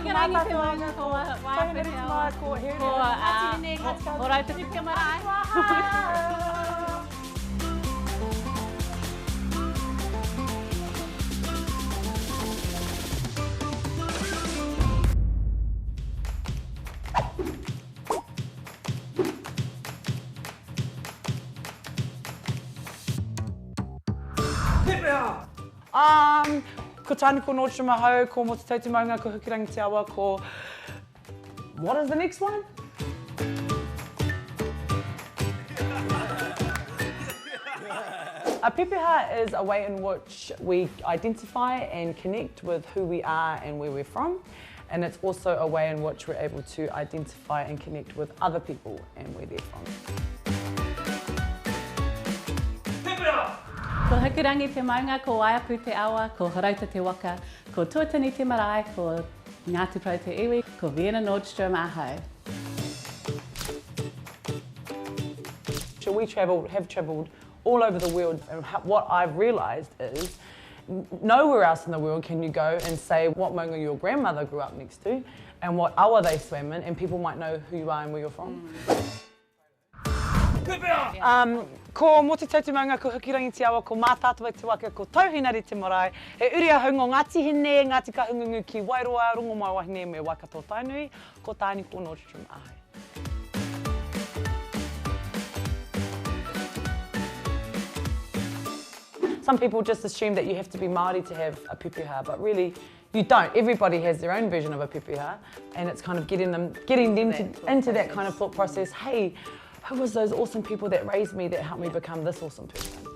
Ko Mātātoa, ko Tauhine Te Marae, ko Here Ko Ngāti Hine, Ngāti Kahu. Ko Rautaki Te Marae. Pepeha! Um, ko Tāniko Nordstrom ahau, ko Motutau Te Maunga, ko Hukirangi Te Awa, ko... What is the next one? A pepeha is a way in which we identify and connect with who we are and where we're from. And it's also a way in which we're able to identify and connect with other people and where they're from. Ko Hikurangi te maunga, ko Waiapu te awa, ko Horouta te waka, ko Tuatini te marae, ko Ngāti Porou te iwi, ko Vienna Nordstrom ahau. So we travel, have travelled all over the world and what I've realised is nowhere else in the world can you go and say what maunga your grandmother grew up next to and what awa they swam in and people might know who you are and where you're from. Mm. Um, ko Motutau te maunga, ko Hukirangi te awa, ko Mātātoa te waka, ko Tauhinari te marae, he uri ahau ngō Ngāti Hine, Ngāti Kahungungu ki Wairoa, Rongomaiwahine me Waikato Tainui, ko Tāniko Nordstrom ahau. Some people just assume that you have to be Māori to have a pepeha, but really you don't. Everybody has their own version of a pepeha, and it's kind of getting them, getting them to, into that kind of thought process. Hey, who was those awesome people that raised me that helped me become this awesome person?